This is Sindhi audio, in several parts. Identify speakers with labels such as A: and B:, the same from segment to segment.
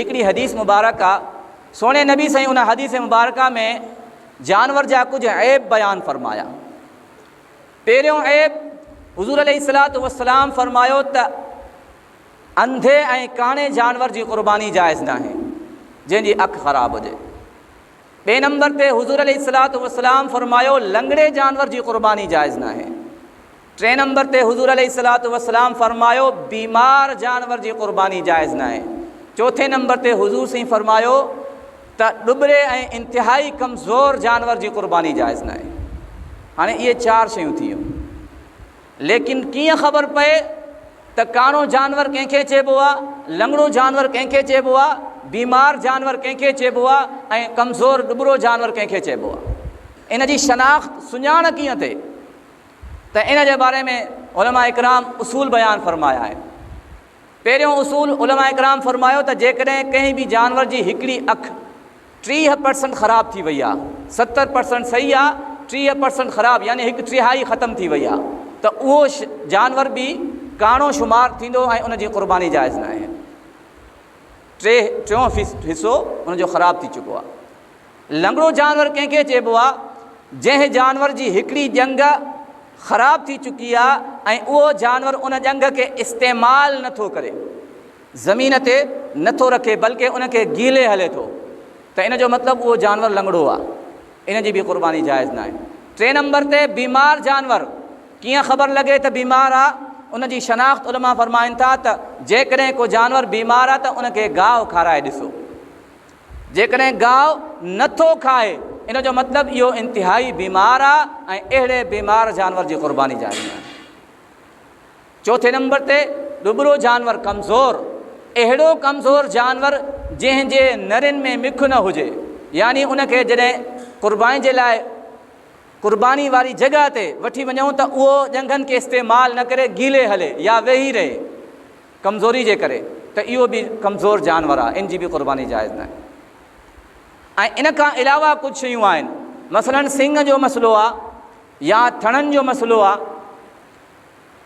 A: هڪڙي حديث مبارڪ آ، سهڻي نبي سائين ان حديث مبارڪه ۾ جانور جا ڪجهه عيب بيان فرمايا. پهريون عيب حضور عليه الصلوة والسلام فرمايو ته انڌي ۽ ڪاڻي جانور جي قرباني جائز ناهي، جنهن جي اک خراب هجي. ٻئي نمبر تي حضور عليه الصلوة والسلام فرمايو لنگڙي جانور جي قرباني جائز ناهي. ٽئين نمبر تي حضور عليه الصلوة والسلام فرمايو بيمار جانور جي قرباني جائز ناهي. چوٿين نمبر تي حضور سائين فرمايو ته ڏٻري ۽ انتهائي ڪمزور جانور جي قرباني جائز ناهي. هاڻي اهي چار شيون ٿي ويون. ليڪن ڪيئن خبر پئي ته ڪاڻو جانور ڪنهن کي چئبو آ، لنگڙو جانور ڪنهن کي چئبو آ، بيمار جانور ڪنهن کي چئبو آ ۽ ڪمزور ڏٻرو جانور ڪنهن کي چئبو آ. ان جي شناخت سڃاڻ ڪيئن ٿئي؟ ته ان جي باري ۾ علماء ڪرام اصول بيان فرمايا آهن. پهريون اصول علماء ڪرام فرمايو ته جيڪڏهن ڪنهن به جانور جي هڪڙي اک 30 پرسنٽ خراب ٿي وئي آهي، 70 پرسنٽ صحيح آهي، 30 پرسنٽ خراب يعني هڪ ٽهائي ختم ٿي وئي آهي ته اهو جانور به ڪاڻو شمار ٿيندو ۽ ان جي قرباني جائز ناهي. ٽيون حصو ان جو خراب ٿي چڪو آهي. لنگڙو جانور ڪنهن کي چئبو آ؟ جنهن جانور جي هڪڙي ڄنگهه خراب ٿي چڪي آ ۽ اهو جانور ان ڄنگهه کي استعمال نه ٿو ڪري، زمين تي نه ٿو رکي بلڪه ان کي گيلي هلي ٿو ته ان جو مطلب اهو جانور لنگڙو آ، ان جي به قرباني جائز ناهي. ٽئين نمبر تي بيمار جانور، ڪيئن خبر لڳي ته بيمار آ؟ ان جي شناخت علماء فرمائن ٿا ته جيڪڏهن ڪو جانور بيمار آ ته ان کي گاهه کارائي ڏسو. جيڪڏهن گاهه نه ٿو کائي ان جو مطلب اهو انتهائي بيمار آ ۽ اهڙي بيمار جانور جي قرباني جائز ناهي. چوٿين نمبر تي ڏٻرو جانور ڪمزور، اهڙو ڪمزور جانور جنهن جي نرين ۾ مک نه هجي يعني ان کي جڏهن قرباني جي لاء قرباني واري جڳهه تي وٺي وڃون ته اهو ڄنگهن کي استعمال نه ڪري گيلي هلي يا ويهي رهي. ڪمزوري جي ڪري ته اهو به ڪمزور جانور آهي ان جي به قرباني جائز ناهي ۽ ان کان علاوه ڪجهه شيون آهن مثلا سنگ جو مسئلو آهي يا ٿڻن جو مسئلو آهي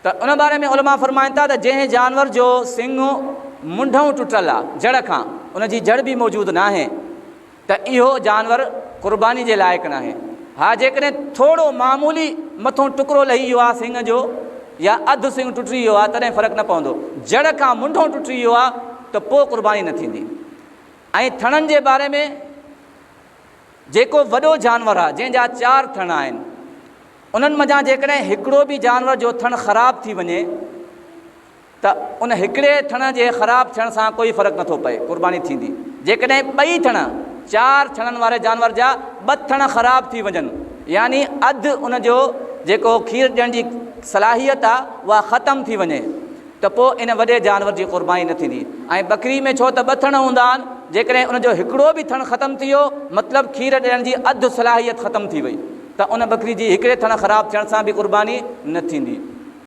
A: ته ان باري ۾ علماء فرمائن ٿا ته جنهن جانور جو سنگ منڍئون ٽٽل آهي جڙ کان ان جي جڙ به موجود ناهي ته اهو جانور قرباني جي لائق ناهي. ها جيڪڏهن ٿورو معمولي مٿون ٽڪرو لهي ويو آهي سڱ جو يا اڌ سڱ ٽٽي ويو آهي تڏهن فرق نه پوندو. جڙ کان منڍو ٽٽي ويو آهي ته پوء قرباني نه ٿيندي. ۽ ٿڻن جي باري ۾ جيڪو وڏو جانور آهي جنهن جا چار ٿڻ آهن انهن منجهان جيڪڏهن هڪڙو به جانور جو ٿڻ خراب ٿي وڃي ته ان هڪڙي ٿڻ جي خراب ٿيڻ سان ڪوئي فرق نٿو پئي، قرباني ٿيندي. جيڪڏهن ٻئي ٿڻ، چار ٿڻن واري جانور جا ٻه ٿڻ خراب ٿي وڃن، يعني اڌ ان جو جيڪو کير ڏيڻ جي صلاحيت آ، اها ختم ٿي وڃي ته پوء ان وڏي جانور جي قرباني نه ٿيندي. ۽ ٻڪري ۾ ڇو ته ٻه ٿڻ هوندا آهن، جيڪڏهن ان جو هڪڙو به ٿڻ ختم ٿي ويو، مطلب کير ڏيڻ جي اڌ صلاحيت ختم ٿي وئي، ته ان ٻڪري جي هڪڙي ٿڻ خراب ٿيڻ سان به قرباني نه ٿيندي.